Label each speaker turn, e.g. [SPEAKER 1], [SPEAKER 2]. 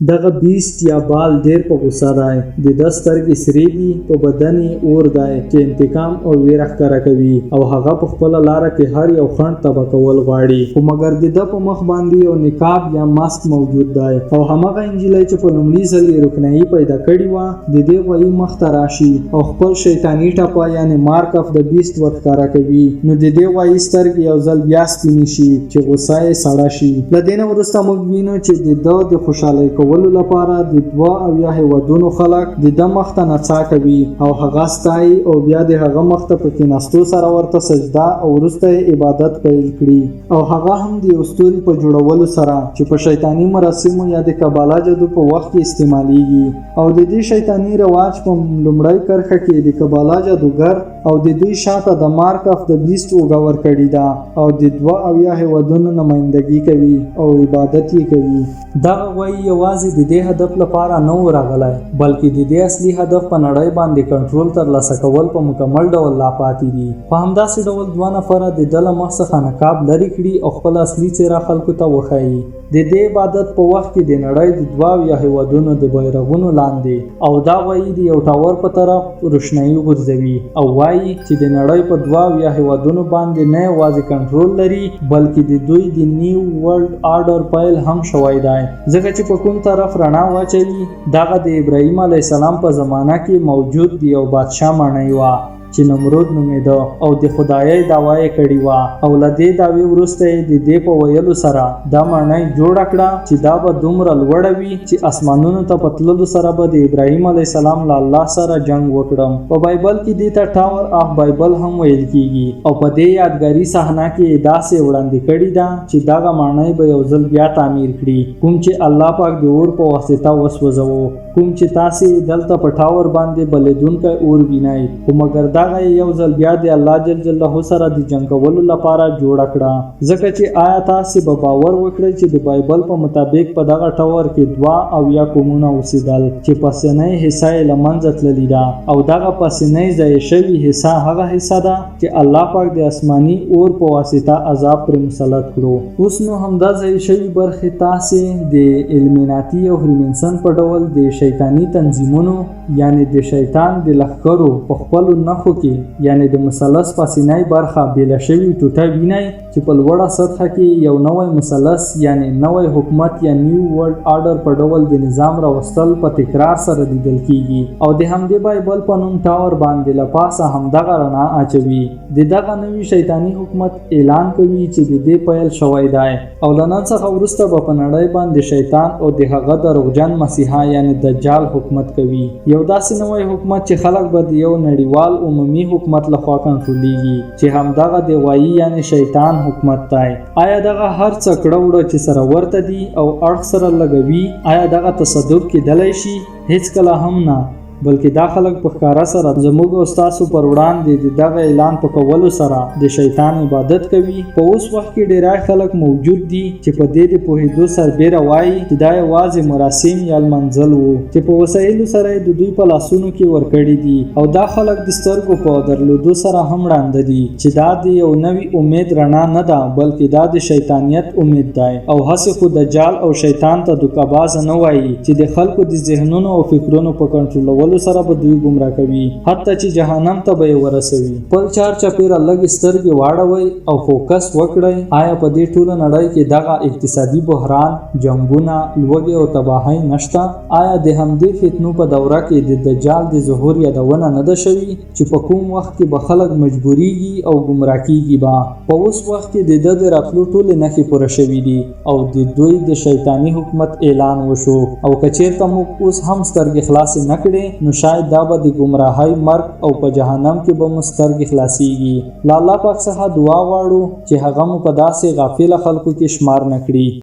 [SPEAKER 1] دغه بیست یا بال ډیر په غوسه دی، د ده سترګې سرې دي، په بدن یې اور دی چې انتقام او ویره ښکاره کوي او هغه په خپله لاره کې هر یو خنډ تباه کول غواړي. خو مګر د ده په مخ باندې یو نقاب یا ماسک موجود دی او همغه انجلۍ چې په لومړي ځل یې روښنايي پیدا کړې وه د دې غویي مخ ته راشي او خپل شیطاني ټپه یعنې مارک اف د بیست ورښکاره کوي، نو د دې غویي سترګې یو ځل بیا سپینې شي چې غوسه یې سړه شي. له دې نه وروسته موږ وینو چې د ده د خوشحالۍ کولو لپاره د 72 هېوادونو خلک د ده مخ ته نڅا کوي او هغه ستایي او بیا د هغه مخ ته په کېناستو سره ورته سجده او وروسته یې عبادت پیل کړي او هغه هم د یو ستوري په جوړولو سره چې په شیطاني مراسمو یا د کبالا جادو په وخت کې استعمالیږي. او د دې شیطاني رواج په لومړۍ کرښه کې د کبالا جادوګر او د دوی شاته د مارک اف د بیست اوږه ورکړې ده او د 72 هېوادونو نمایندګي کوي او عبادت یې کوي. دغه غویی یوازې د دې هدف لپاره نه و راغلی، بلکې د دې اصلي هدف په نړۍ باندې کنټرول ترلاسه کول په مکمل ډول لا پاتې دي. په همداسې ډول دوه نفره د ده له مخ څخه نقاب لرې کړي او خپله اصلي څېره خلکو ته وښيي. د دې عبادت په وخت کې د نړۍ د 72 هېوادونو د بیرغونو لاندې او دا غویی د یو ټاور په طرف روشنايي غورځوي او وايي چې د نړۍ په 72 هېوادونو باندې نه یوازې کنټرول لري، بلکې د دوی د نیو ورلډ آرډر پیل هم شوی دی، ځکه چې په کوم طرف رڼا واچوي دغه د ابراهیم علیه السلام په زمانه کې موجود د یو بادشاه ماڼۍ وه چې نمرود نومېده او د خدایۍ دعوه یې کړې وه او له دې دعوې وروسته یې د دې په ویلو سره دا ماڼۍ جوړه کړه چې دا به دومره لوړه وي چې اسمانونو ته په تللو سره به د ابراهیم علیه السلام له الله سره جنګ وکړم. په بایبل کې دې ته ټاور آف بایبل هم ویل کیږي او په دې یادګاري صحنه کې یې داسې وړاندې کړې ده چې دغه ماڼۍ به یو ځل بیا تعمیر کړي کوم چې الله پاک د اور په واسطه وسوځوو، کوم چې تاسې یې دلته په ټاور باندې بلېدونکی اور وینئ، خو مګر دغه یې یو ځل بیا د الله جل جلاله سره د جنګ کولو لپاره جوړه کړه. ځکه چې آیا تاسې به باور وکړئ چې د بایبل په مطابق په دغه ټاور کې 72 قومونه اوسېدل چې پسنۍ حصه یې له منځه تللې ده او دغه پسنۍ ضایع شوې حصه هغه حصه ده چې الله پاک د اسماني اور په واسطه عذاب پرې مسلط کړو. اوس نو همدا ضایع شوي برخې تاسې د ایلمیناتي او فریمنسن په ډول د شیطاني تنظیمونو یعنې د شیطان د لښکرو په خپلو نښو کې یعنې د مثلث پاسینۍ برخه بېله شوې ټوټه وینئ چې په لوړه سطحه کې یو نوی مثلث یعنې نوی حکومت یا نیو ورلډ آرډر په ډول د نظام راوستل په تکرار سره لیدل کیږي او د همدې بایبل په نوم ټاور باندې له پاسه همدغه رڼا اچوي. د دغه نوي شیطاني حکومت اعلان کوي چې د دې پیل شوی دی او له نن څخه وروسته به په نړۍ باندې شیطان او د هغه دروغجن مسیحا یعنې دجال حکومت کوي. یو داسې نوی حکومت چې خلک به د یو نړیوال عمومي حکومت لخوا کنټرولیږي چې همدغه د غویي یعنې شیطان حکومت دی. آیا دغه هر څه کړه وړه چې سره ورته دي او اړخ سره لګوي، آیا دغه تصادف کېدلی شي؟ هیڅکله هم نه، بلکې دا خلک په ښکاره سره زموږ او ستاسو پر وړاندې د دغه اعلان په کولو سره د شیطان عبادت کوي. په اوس وخت کې ډیری خلک موجود دي چې په دې د پوهېدو سربېره وایي چې دا یوازې مراسم یا لمانځل وو چې په وسایلو سره یې د دوی په لاسونو کې ورکړي دي او دا خلک د سترګو په درلودو سره هم ړانده دي چې دا د یو نوي امید رڼا نه ده، بلکې دا د شیطانیت امید دی او هسې خو دجال او شیطان ته دوکه بازه نه وایي چې د خلکو د ذهنونو او فکرونو په کنټرولولو سره به دوی ګمراه کوي حتی چې جهنم ته به یې ورسوي. خپل چار چاپېره لږې سترګې واړوئ او فوکس وکړئ، آیا په دې ټوله نړۍ کې دغه اقتصادي بحران، جنګونه، لوږې او تباهۍ نشته؟ آیا د همدې فتنو په دوره کې د دجال د ظهور یادونه نه ده شوې چې په کوم وخت کې به خلک مجبوریږي او ګمراه کیږي به؟ په اوس وخت کې د ده د راتلو ټولې نښې پوره شوې دي او د دوی د شیطاني حکومت اعلان وشو او که چیرته موږ اوس هم سترګې خلاصې نه کړې نو شاید دا به د ګمراهۍ مرګ او په جهنم کې به مو سترګې خلاصیږي. له الله پاک څخه دعا غواړو چې هغه مو په داسې غافله خلکو کې شمار نه کړي.